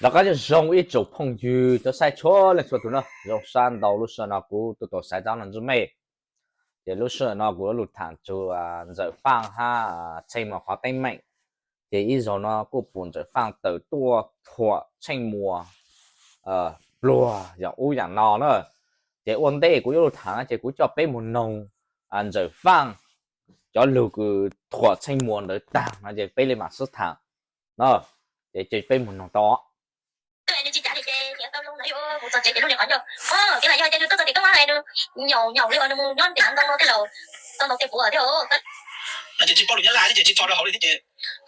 Rov qab zoo ib tsoom phooj ywg cov saib txhua leej txhua tus na, zoo sab ntau lub sij hawm no kuv tus tuam xaiv txob no ntsib mej. Ces lub sij hawm no kuv yuav lug tham txug Ntxawm Faaj hab Tsheej Muas qhov teeb meem. Ces ib zaug no kuj pum Ntxawm Faaj tawm tuaj thuam Tsheej Muas pluag yam ub yam no na. Ces ua ntej kuv yuav lug tham no ces kuv coj peb mus noog Ntxawm Faaj cov lug kws thuam Tsheej Muas ntawd taag no ces peb le maam sib tham no. Ces peb mus noog tau. Ces tsis paub lus Nyab Laj thiab ces tsis tso rau hauv li thiab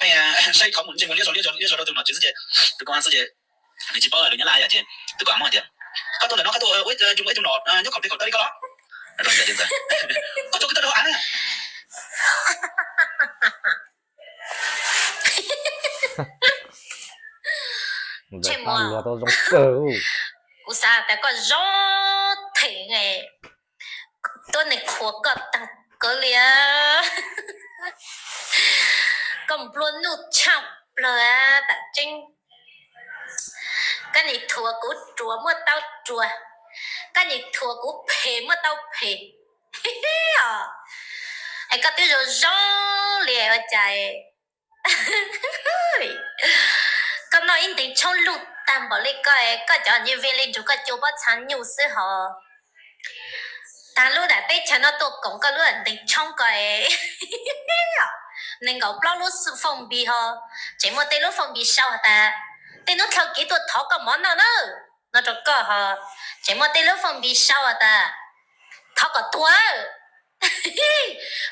ces saib qhov mus ntsej muag liab zog liab zog rau tus nom tswv xwb ces tus koob hav xwb ces nws tsis paub lus Nyab Laj yom ces twb kom muaj tias koj tuaj ntawm no koj tuaj ua ib tug ntawm no nyob qhov peg kaum taw li koj los. Koj tuaj koj tuaj rau av na. Tsheej Muas, kuv xaav tas koj zoo theem, tuab neeg qhuas koj taag kawg li. Koj nplua nuj tshaaj plawg tam tseeb. Koj nim thuam kuv ruam muaj tau ruam, koj nim thuam kuv phem muaj tau phem. Es koj twb zoo zoo li ua cas koj noj ib ntees tshoob luj tag npaum li koj, koj cov nyiaj vij li nrug koj cua pob txha nyuj xwb hos. Taag lub nram teb chaws no tuaj koom koj lub ntees tshoob ko, nees nkaum plaub lub fooj npis hos, tseem muaj tej lub fooj npis sau has tas tej nub dlhau kev tuaj thov koj mov noj na, no rau koj hos, tseem muaj tej lub fooj npis sau has tas thov kom tuag,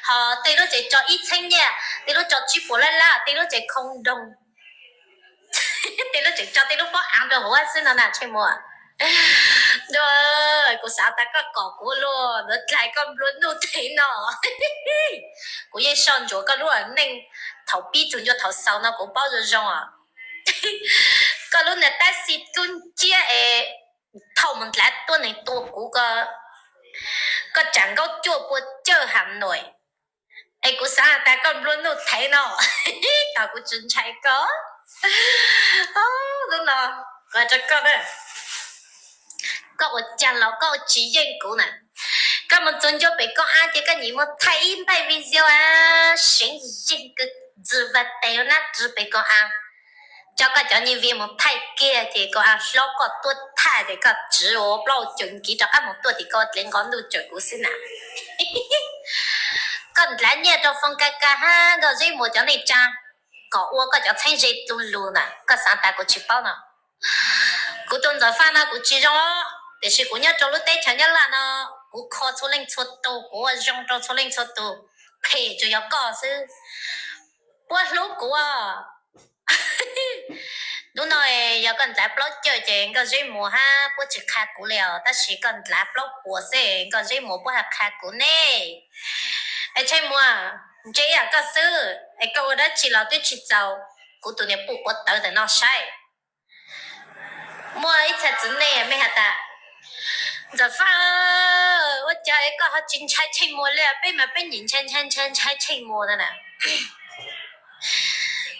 hos tej lub tseem tso ib txheeb nyiaj, tej lub tso tsib puas lab lab, tej lub tseem khoo nroog, tej lub tseem tso tej lub pob aav rau hauv xwb no na Tsheej Muas. Kuv xav tas koj kom kuv luag ntawd dlhais koj nplua nuj theem no. Kuv yeej soj ntsuam koj lub neej thaum pib txug ncua thaum xaus no kuv paub zoo zoo os. Koj lub niag tab xi tub nciab es thaum mus ndlav tuab neeg tua kuv ko, koj tsam nkaub cuaj pua cawj ham nuam. Es kuv xav tas koj nplua nuj theem no, thaum kuv tsis ntshai koj. Lub no, kuv hais rau koj, koj ua caag los koj tsis yeej kuv na. Koj mus txug ncua pem koj av ces koj nyiam mus thaij ib npaij video a, seev yeej kws ntxwg vaj teg nab rwg pem koj av. Coj koj cov nyiaj vij mus thaij kiag ces koj av hlob koj tuaj thaij ces koj tsiv ua plaub caug kiv rov qab mus tuaj tim koj dlev nqov ntuj tsawm kuv xwb na. Koj ndlav nyiaj rau Foo Ka Ka hab Nkauj Zeb Muas cov neej tsaa kom ua koj cov txheeb ze tu lug na, koj xav tas kuv tsis paub no. Kuv tus Ntxawm Faaj no kuv tsis zoo, tiam sis kuv nyob rau lub teb chaws Nyab Laj no, kuv kho txhua leej txhua tug, kuv ua zoo rau txhua leej txhua tug, phem tsuas yog koj xwb. Puab hlub kuv. Hnub no yog koj ndlav plaub caug ces Nkauj Zeb Muas hab puab tsis qha kuv li os, tab sis koj ndlav plaub puas xwb Nkauj Zeb Muas puab haj qha kuv ne. Es Tsheej Muas, ntse ib yam koj xwb es koj ua dab tsi los twb tsis txaus kuv tus niam puj quav tawv ntawm no saib. Muaj ib txhia txiv neej mej has tas, Ntxawm Faaj, ua cas koj ho tsis ntshai Tsheej Muas li, peb mas peb nyiam ntshai ntshai ntshai ntshai Tsheej Muas na.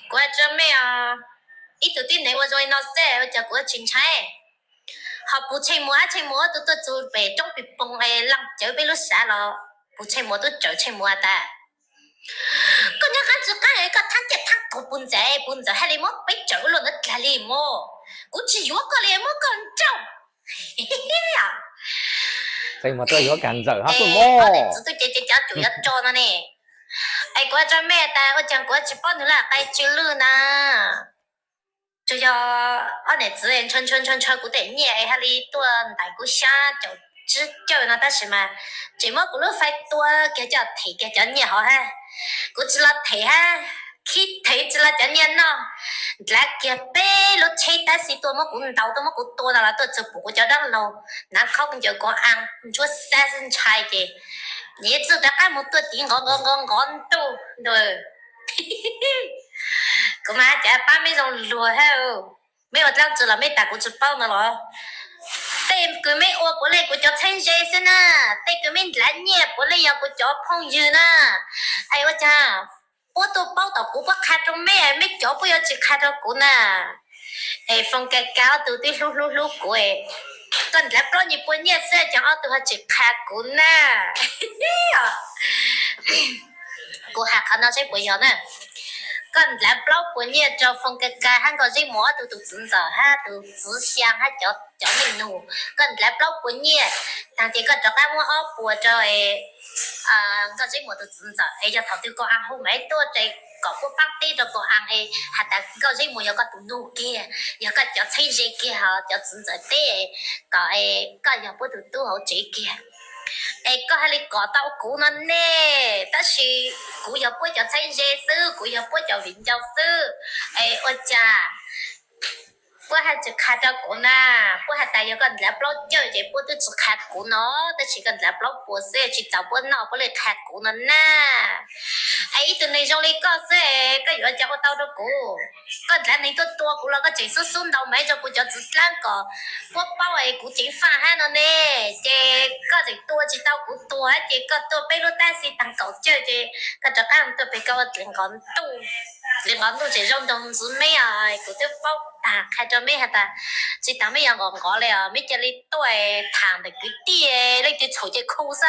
Kuv has rua mej os, ib tug tib neeg ua zoo li no xwb ua cas kuv tsis ntshai. Ho puas Tsheej Muas hab Tsheej Muas ob tug tuaj txug pem roob pis poog es leej cawv peb lub sav los puas Tsheej Muas tub tsawm Tsheej Muas tas, koj nyob qab tsi qab koj thaab ciaj thaab tuag puas ntxawm, puas ntxawm haj li muab peb tsawm ua luaj ntawd dlag li mog. Kuv tsis yuav koj li, muab koj nrauj. Tsheej Muas tuaj yuav kag Ntxawm hab tuaj mog. Txiv tub cev cev cov tsum yuav tso no ne. Es kuv has rua mej tas ua cas kuv tsis paub nwg laj qai tsw lwj na. Tsuas yog ob niam txiv ntshaw ntshaw ntshaw ntshaw kuv tej nyiaj es haj li tuaj ntais kuv xyab caum tsib cawj no tab sis mas tseem muab kuv lub fais tua kiag coj them kiag cov nyiaj hov hab. Kuv tsis los them hab, khib them tsis los cov nyiaj noj, ndlav kiag peb lub tsheb tab xi tuaj muab kuv ntaus tuaj muab kuv tua no los tuaj txug pum kuv cov dab laug nav khaub ncaws koos a ntsuab xab xwb ntshai ces nyias txwj rov qab mus tuaj tiv nqov nqov nqov nqov ntuj ntua. Kuv mas cas pab mej zoo luag hab. Mej ua dlaab tsi los mej tas kuv tsis paub no los? Tej kws mej ua puav leej kuv cov txheeb ze xwb na, tej kws mej ndlav nyiaj puav leej yog kuv cov phooj ywg na. Es ua cas puab tuaj paub tom kuv puab qha rau mej, mej cov puab yuav tsis qha rau kuv na? Es Foo Ka Ka ob tug twb hlub hlub hlub kuv, koj nrhiav plaub nyiaj pua nyiaj xwb ces ob tug ho tsis qha kuv na. Kuv hais qhov no seb puas yog na. Koj nrhiav plaub pua nyiaj rau Foo Ka Ka hab Nkauj Zeb Muas ob tug tus txiv ntxawm hab tus txiv xyaa hab cov, cov neej nug. Koj nrhiav plaub pua nyiaj, tag ces koj rov qab muab ob puas rau Nkauj Zeb Muas tus txiv ntxawm es yog thaum twg Kaus Aa hu mas tuaj ces kom puab paab teb rau Kaus Aa es has tas Nkauj Zeb Muas yog koj tus nug kiag, yog koj cov txheeb ze kiag hos cov txiv ntxawm teb kom koj yog puab tus tub hauv tsev kiag. Es koj haj li kom tau kuv no ne, tab sis kuv yog puab cov txheeb ze xwb, kuv yog puab cov viv ncaus xwb. Es ua cas puab haj tsis qha rau kuv na? Puab has tas yog koj nrhiav plaub cawj ces puab twb tsis qha kuv no, tab sis koj nrhiav plaub puas xwb tsis txaus puab noj puab li qha kuv no na. Es ib tug neeg zoo li koj xwb koj yuav ua cas ua tau rau kuv? Koj nrhiav neeg tuaj tua kuv los koj tseem xub xub ntaus maiv rau kuv cov txiv dlaab kom puab paub es kuv ceev faj hab no ne, ces koj tseem tua tsis tau kuv tuag hab ces koj tuaj peb lub tab xi taag kaum cawj ces koj rov qab tuaj pem koj ua dliv nqov ntuj, dliv nqov ntuj tseem zoo nrog ntxiv meb os. Kuv twb paub taag qha rau meb has tas tsis taag meb yuav nqov nqov le os, meb cia li tuaj tham ntawm kwv tij, leej twg txhaum ces khu xwb.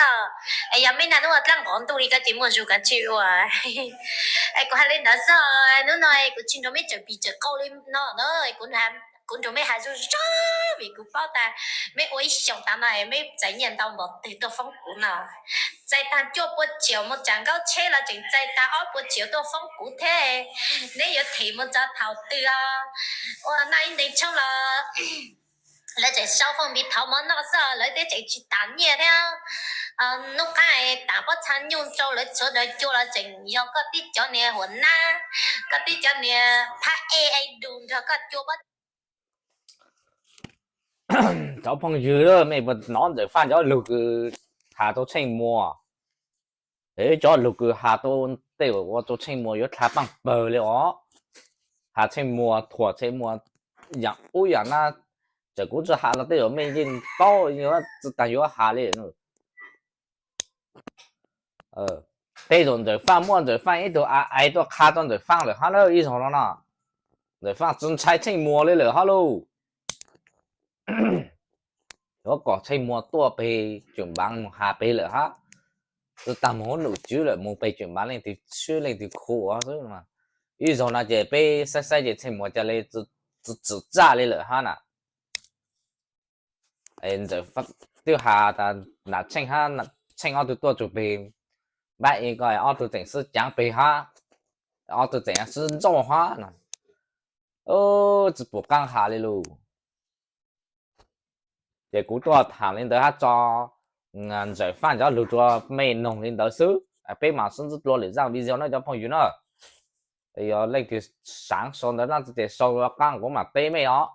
Es yog meb naj nub ua dlaab nqov ntuj li koj ces muaj zug kav tsij ua. Es kuv hais li ntawd xwb, nub no kuv tsis nrug meb tsawm pis tsawm qau li no na, kuv nrug meb has zug zog vim kuv paub tas meb ua ib xyoos tas no meb txais nyiaj ntau npaum twg tuaj foob kuv no. Txais taag cuaj pua tsiaum moog tsam nkaub tsheb los tseem txais taag ob pua tsiaum tuaj foob kuv thiab. Neb yuav them moog txog thaum twg os? Ua noj ib ntees tshoob los lawv tseem sau fooj npis thov mov noj xwb, lawv teb tseem tsis tas nyiaj thiab. Nub qaab taam pob txha nyuj rau lawv sawv daws cua los tseem yog koj tib cov niag huam nab, koj tib cov niag phab ej ej dus nrog koj cua pob. Cov phooj ywg, mej puas nov Ntxawm Faj cov lug kws has rau Tsheej Muas? Cov lug kws has rau, tej zaum ua rau Tsheej Muas yuav dlha paaj pawg li os. Has Tsheej Muas, thuam Tsheej Muas yaam ub yaam nab, txawm kuv tsi has los tej zaum mej yeej paub, tsi taag yuav has li. Tej zaum Ntxawm Faj muaj Ntxawm Faj ib tug a ais tuaj qha rau Ntxawm Faj lawm hab na, ib zaug no no. Ntxawm Faj tsi ntshai Tsheej Muas li lawm hab lauj. Yuav kom Tsheej Muas tuaj peg Cwm Npaav moog has peg lawm hab. Tsi taag moog huv num tswv lawm, moog peg Cwm Npaav leej twg swb leej twg khu xwb. Ib zaug no ces peb saib saib ces Tsheej Muas ca le tsi txawj li lawm hab na. Ntxawm twb has tas nam Tsheej hab Tsheej ob tug tuaj txug peg npab e ko ob tug tseem sib caav peg hab, ob tug tseem sib ntsauj hab no, tsi pum qaab has li lawm. Ces kuv tuaj tham li ntawd hab tso Ntxawm Faj cov lug rua mej noog li ntawd xwb, peb mam sib ntsib dlua lwm zaaj video na cov phooj ywg na. Yog leej twg saav sau ntawv dlaab tsi ces sau rua qaab kuv mam teb mej os.